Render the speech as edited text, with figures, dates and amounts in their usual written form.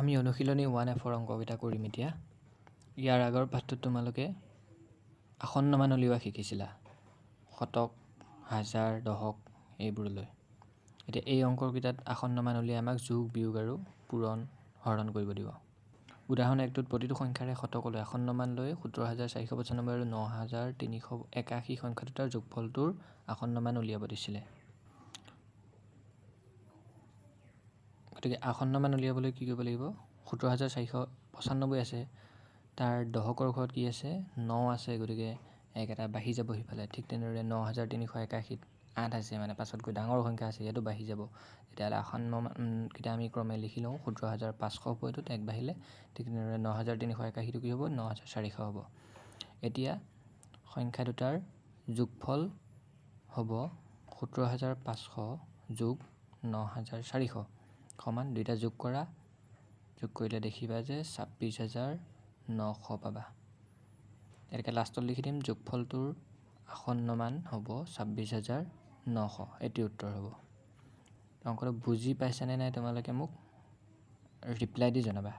আমি অনুশীলনী 1Fৰ অংককেইটা কৰিম এতিয়া। ইয়াৰ আগৰ পাঠটোত তোমালোকে আসন্ন মান উলিওৱা শিকিছিলা, শতক, হাজাৰ, দশক এইবোৰলৈ। এতিয়া এই অংককেইটাত আসন্ন মান উলিয়াই আমাক যোগ, বিয়োগ আৰু পূৰণ, হৰণ কৰিব দিব। উদাহৰণ একটোত প্ৰতিটো সংখ্যাৰে শতকলৈ আসন্ন মান লৈ 17,495 আৰু 9,381 সংখ্যা দুটাৰ যোগফলটোৰ আসন্ন মান উলিয়াব দিছিলে। গতিকে আসন্ন মান উলিয়াবলৈ কি কৰিব লাগিব? 17,495 আছে, তাৰ দশকৰ ঘৰত কি আছে? 9 আছে, গতিকে এক এটা বাঢ়ি যাব সিফালে। ঠিক তেনেদৰে 9,381ত 8 আছে, মানে পাছতকৈ ডাঙৰ সংখ্যা আছে, ইয়াতো বাঢ়ি যাব। তেতিয়াহ'লে আসন্ন মানকেইটা আমি ক্ৰমে লিখি লওঁ। 17,500 হ'ব, এইটোত এক বাঢ়িলে। ঠিক তেনেদৰে 9,381টো কি হ'ব? 9,400 হ'ব। এতিয়া সংখ্যা দুটাৰ যোগফল হ'ব 17,500 যোগ 9,400 সমান, দুইটা যোগ কৰা, যোগ কৰিলে দেখিবা যে 26,900 পাবা। এনেকৈ লাষ্টত লিখি দিম যোগফলটোৰ আসন্ন মান হ'ব 26,900, এইটো উত্তৰ হ'ব। অংকটো বুজি পাইছানে নাই তোমালোকে মোক ৰিপ্লাই দি জনাবা।